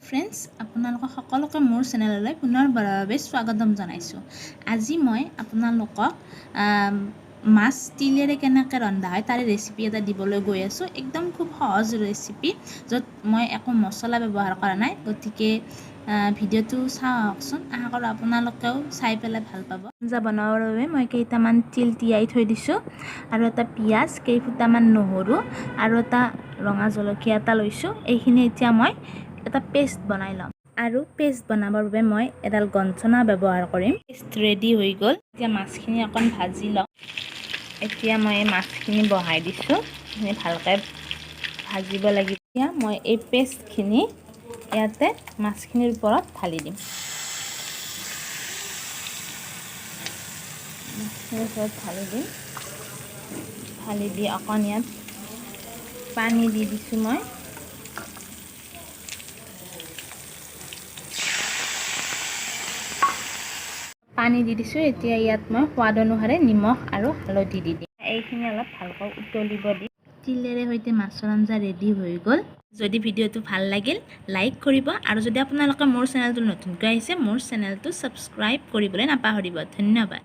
Friends, আপোনালোকক সকলোকে মোৰ চেনেললৈ পুনৰবাৰৰ বাবে স্বাগতম জনাইছোঁ। আজি মই আপোনালোকক মাছ তিলেৰে কেনেকৈ ৰন্ধা হয় তাৰে ৰেচিপি এটা দিবলৈ গৈ আছোঁ। একদম খুব সহজ ৰেচিপি, য'ত মই একো মছলা ব্যৱহাৰ কৰা নাই। গতিকে ভিডিঅ'টো চাওঁ আহকচোন। আশা কৰোঁ আপোনালোকেও চাই পেলাই ভাল পাব। আঞ্জা বনাবৰ বাবে মই কেইটামান তিল তিয়াই থৈ দিছোঁ আৰু এটা পিঁয়াজ, কেইফুটামান নহৰু আৰু এটা ৰঙা জলকীয়া এটা লৈছোঁ। এইখিনি এতিয়া মই এটা পেষ্ট বনাই ল'ম আৰু পেষ্ট বনাবৰ বাবে মই এডাল গঞ্চনা ব্যৱহাৰ কৰিম। পেষ্ট ৰেডি হৈ গ'ল। এতিয়া মাছখিনি অকণ ভাজি লওঁ। এতিয়া মই এই মাছখিনি বহাই দিছোঁ। এইখিনি ভালকৈ ভাজিব লাগিব। এতিয়া মই এই পেষ্টখিনি ইয়াতে মাছখিনিৰ ওপৰত ঢালি দিম। মাছখিনিৰ ওপৰত ঢালি দিম। ঢালি দি অকণ ইয়াত পানী দি দিছোঁ মই। পানী দি দিছোঁ। এতিয়া ইয়াত মই সোৱাদ অনুসাৰে নিমখ আৰু হালধি দি দিম। এইখিনি অলপ ভালকৈ উতলিব দিম। তিলেৰে সৈতে মাছৰ আঞ্জা ৰেডি হৈ গ'ল। যদি ভিডিঅ'টো ভাল লাগিল, লাইক কৰিব আৰু যদি আপোনালোকে মোৰ চেনেলটো নতুনকৈ আহিছে, মোৰ চেনেলটো ছাবস্ক্ৰাইব কৰিবলৈ নাপাহৰিব। ধন্যবাদ।